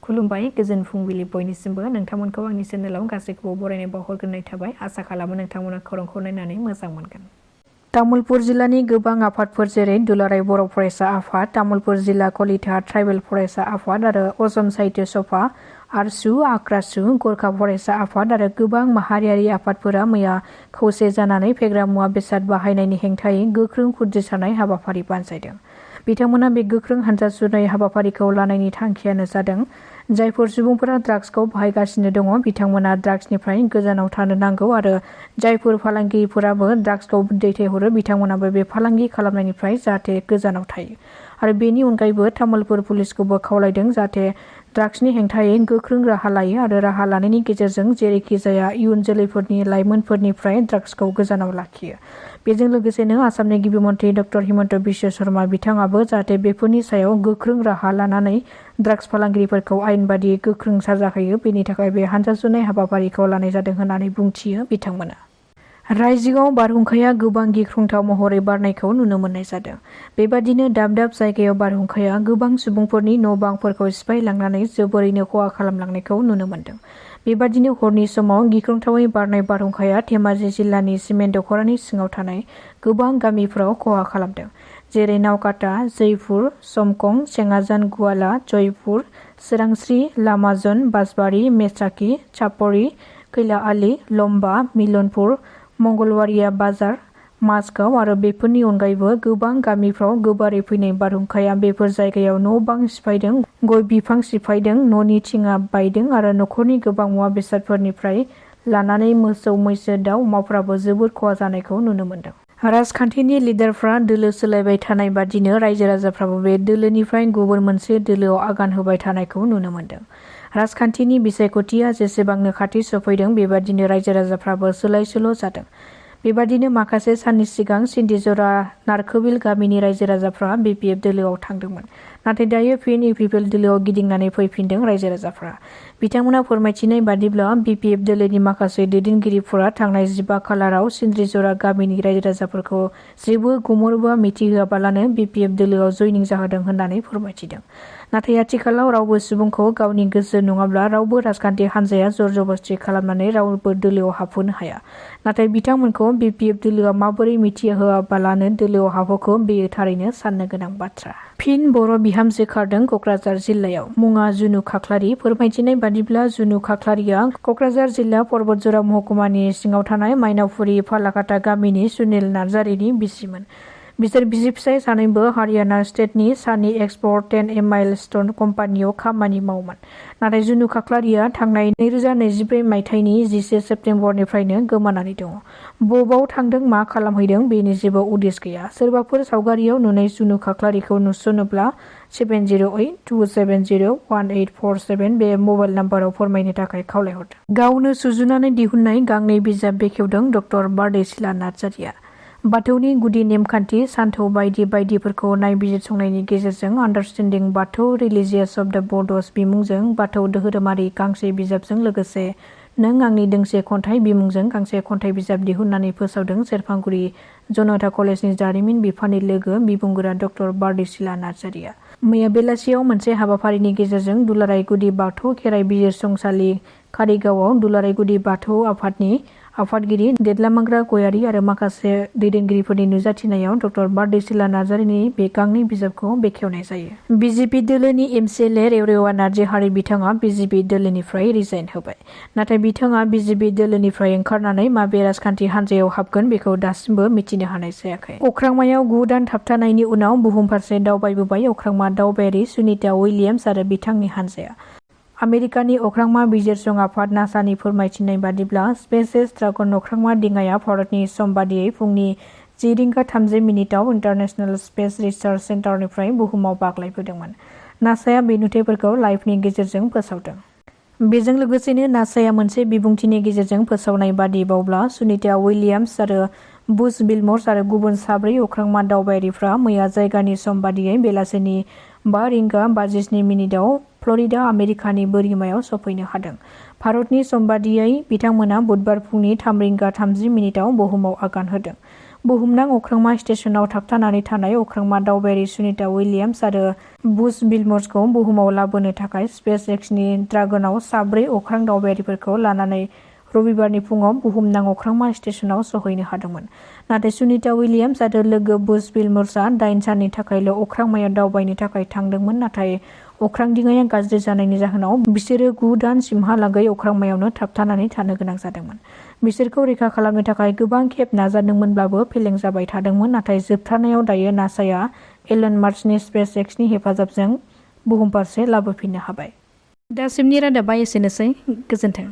खुलुमबाय गोजोन फुंबिलि बयनिसिमबो नोंथांमोनखौ आंनि चेनेलाव गासैखौबो बरायनाय बावहरग्रोनाय थाबाय। आसा खालामो नोंथांमोना खौरांखौ नायनानै मोजां मोनगोन। तामुलपुर जिल्लानि गोबां आफादफोर जेरै दुलाराय बर' फरायसा आफाद, तामुलपुर जिल्ला कलिता ट्राइबेल फरायसा आफाद आरो असम साहित्य सभा, आरसु, आक्रासु, गरखा फरायसा आफाद आरो गोबां माहारियारि आफादफोरा मैया खौसे जानानै फेग्रा मुवा बेसाद बाहायनायनि हेंथायै गोख्रों खुद्रिसारनाय हाबाफारि बानजायदों। बिथांमोना बे गोख्रों हानजा सुरनाय हाबाफारिखौ लानायनि थांखियानो जादों जायफोर सुबुंफोरा ड्राग्सखौ बाहायगासिनो दङ बिथांमोना ड्राग्सनिफ्राय गोजानाव थानो नांगौ आरो जायफोर फालांगिरिफोराबो ड्राग्सखौ दैथायहरो बिथांमोनाबो बे फालांगि खालामनायनिफ्राय जाहाथे गोजानाव थायो। आरो बेनि अनगायैबो तामुलपुर पुलिसखौबो खावलायदों जाहाथे ड्राग्सनि हेंथायै गोख्रों राहा लायो आरो राहा लानायनि गेजेरजों जेरैखि जाया इयुन जोलैफोरनि लाइमोनफोरनिफ्राय ड्राग्सखौ गोजानाव लाखियो। बेजों लोगोसेनो आसामनि गिबि मन्थ्रि डक्टर हिमन्त बिश्व शर्मा बिथाङाबो जाहाथे बेफोरनि सायाव गोख्रों राहा लानानै ड्राग्स फालांगिरिफोरखौ आयेन बादियै गोख्रों साजा होयो बेनि थाखाय बे हानजा सुरनाय हाबाफारिखौ लानाय जादों होननानै बुंथियो बिथांमोना। रायजोआव बारहुंखाया गोबां गिख्रंथाव महरै बारनायखौ नुनो मोननाय जादों। बेबादिनो दाब दाब जायगायाव बारहुंखाया गोबां सुबुंफोरनि न' बांफोरखौ सिफायलांनानै जोबोरैनो खहा खालामलांनायखौ नुनो मोन्दों। बेबादिनो हरनि समाव गिख्रंथावै बारनाय बारहुंखाया धेमाजि जिल्लानि सिमेन्ट दख'रानि सिङाव थानाय गोबां गामिफोराव खहा खालामदों। जेरै नावकाटा, जयपुर, समकं, सेङाजान, गुवाला, जयपुर, सोरांस्रि, लामाजन, बासबारि, मेसाखि, चापरि, खैला आलि, लम्बा, मिलनपुर, मंगलवारिया बाजार, माजगाव आरो बेफोरनि अनगायैबो गोबां गामिफ्राव गोबारै फैनाय बारहुंखाया बेफोर जायगायाव न' बां सिफायदों, गय बिफां सिफायदों, न'नि थिङा बायदों आरो न'खरनि गोबां मुवा बेसादफोरनिफ्राय लानानै मोसौ मैसो दाउ अमाफ्राबो जोबोर खहा जानायखौ नुनो मोन्दों। राजखान्थिनि लिडारफ्रा दोलो सोलायबाय थानाय बादिनो रायजो राजाफ्राबो बे दोलोनिफ्राय गुबुन मोनसे दोलोआव आगान होबाय थानायखौ नुनो मोन्दों। राजखान्थिनि बिसायख'थिया जेसेबांनो खाथि सफैदों बेबादिनो रायजो राजाफ्राबो सोलाय सोल' जादों। बेबादिनो माखासे साननि सिगां सिन्दिजरा नारखोबिल गामिनि रायजो राजाफ्रा बिपिएफ दोलोआव थांदोंमोन। नाथाय दायो फिन इउपिपिएल दोलोआव गिदिंनानै फैफिनदों रायजो राजाफ्रा। बिथांमोना फोरमायथिनाय बादिब्ला बिपिएफ दोलोनि माखासे दैदेनगिरिफोरा थांनाय 15 खालाराव सिन्दिजरा गामिनि रायजो राजाफोरखौ जेबो गुमुर बा मिथिहोआबालानो बिपिएफ दोलोआव जयनिं जाहोदों होननानै फोरमायथिदों। नाथाय आथिखालाव रावबो सुबुंखौ गावनि गोसो नङाब्ला रावबो राजखान्थि हान्जाया जर-जबस्ति खालामनानै रावबो दोलोआव हाबहोनो हाया। नाथाय बिथांमोनखौ बिपिएफ दोलोआ माबोरै मिथिहोआबालानो दोलोआव हाबहोखो बेयो थारैनो साननो गोनां बाथ्रा। फिन बर' बिहामजो खारदों कक्राझार जिल्लायाव। मुङा जुनु खाख्लारि। फोरमायथिनाय बादिब्ला जुनु खाख्लारिया कक्राझार जिल्ला पर्बतजरा महकुमानि सिङाव थानाय मायनावफुरि फालाकाटा गामिनि सुनिल नार्जारिनि बिसिमोन। बिसोर बिसि-फिसाय सानैबो हारियाना स्टेटनि सानि एक्सपर्ट 10 माइल स्टोन कम्पानियाव खामानि मावोमोन। नाथाय जुनु खाख्लारिया थांनाय 2024 मायथाइनि 11 सेप्तेम्बरनिफ्रायनो गोमानानै दङ। बबाव थांदों मा खालामहैदों बेनि जेबो उदिस गैया। सोरबाफोर सावगारियाव नुनाय जुनु खाख्लारिखौ नुसनोब्ला 7082701847 बे मबाइल नाम्बाराव फोरमायनो थाखाय खावलायहरदों। गावनो सुजुनानै दिहुननाय गांनै बिजाब बेखेवदों डक्टर बारदैसिला नार्जारिया। बाथौनि गुदि नेमखान्थि, सानथौ बायदि बायदिफोरखौ नायबिजिरसंनायनि गेजेरजों आन्डारस्टेन्डिं बाथौ रिलिजियास अफ द बड'स बिमुंजों बाथौ दोहोरोमारि गांसे बिजाबजों लोगोसे नों आंनि दोंसे खन्थाइ बिमुंजों गांसे खन्थाइ बिजाब दिहुननानै फोसावदों सेरफांगुरि जनता कलेजनि जारिमिन बिफाननि लोगो बिबुंगोरा डक्टर बारदैसिला नार्जारिया। मैया बेलासियाव मोनसे हाबाफारिनि गेजेरजों दुलाराय गुदि बाथौ खेराइ बिजिरसंसालि कारिगावआव दुलाराय गुदि बाथौ आफादनि आफादगिरि देदलामांग्रा गयारि आरो माखासे दैदेनगिरिफोरनि नुजाथिनायाव डक्टर बारदैसिला नार्जारिनि बे गांनै बिजाबखौ बेखेवनाय जायो। बिजेपि दोलोनि एमसिएलए रेवरेवा नार्जारि बिथाङा बिजेपि दोलोनिफ्राय रिजाइन होबाय। नाथाय बिथाङा बिजेपि दोलोनिफ्राय ओंखारनानै माबे राजखान्थि हान्जायाव हाबगोन बेखौ दासिमबो मिथिनो हानाय जायाखै। अख्रांमायाव 9 दान थाबथानायनि उनाव बुहुम फारसे दावबायबोबाय अख्रांमा दावबायारि सुनिता उइलियाम्स आरो बिथांनि हान्जाया। आमेरिकानि अख्रांमा बिजिरसं आफाद नासानि फोरमायथिनाय बादिब्ला स्पेसएक्स ड्रागन अख्रांमा दिङाया भारतनि सम बादियै फुंनि 10:30 इन्टारनेशनेल स्पेस रिसार्च सेन्टारनिफ्राय बुहुमाव बाग्लायबोदोंमोन। नासाया बे नुथायफोरखौ लाइभनि गेजेरजों फोसावदों। बेजों लोगोसेनो नासाया मोनसे बिबुंथिनि गेजेरजों फोसावनाय बादिबावब्ला सुनिता उइलियाम्स आरो बुश विल्मर्स आरो गुबुन 4 अख्रांमा दावबायारिफ्रा मैया जायगानि सम बादियै बेलासिनि 5:57 फ्लरिडा आमेरिकानि बोरिमायाव सफैनो हादों। भारतनि सम बादियै बिथांमोना बुधबार फुंनि 3:30 बुहुमाव आगान होदों। बुहुमनां अख्रांमा स्टेशनाव थाबथानानै थानाय अख्रांमा दावबायारि सुनिता उइलियाम्स आरो बुश विल्मर्सखौ बुहुमाव लाबोनो थाखाय स्पेस एक्सनि ड्रागनआव 4 अख्रां दावबायारिफोरखौ लानानै रबिबारनि फुङाव बुहुमनां अख्रांमा स्टेशनाव सौहैनो हादोंमोन। नाथाय सुनिता उइलियाम्स आरो लोगो बुश विल्मर्सआ 8 साननि थाखायल' अख्रांमायाव दावबायनो थाखाय थांदोंमोन, नाथाय अख्रां दिङाया गाज्रि जानायनि जाहोनाव बिसोरो 9 दानसिमहालागै अख्रांमायावनो थाबथानानै थानो गोनां जादोंमोन। बिसोरखौ रैखा खालामनो थाखाय गोबां खेब नाजादोंमोनब्लाबो फेलें जाबाय थादोंमोन, नाथाय जोबथारनायाव दायो नासाया एलन मास्कनि स्पेस एक्सनि हेफाजाबजों बुहुम फारसे लाबोफिननो हाबाय। दासिमनि रादाबा एसेनोसै। गोजोन्थों।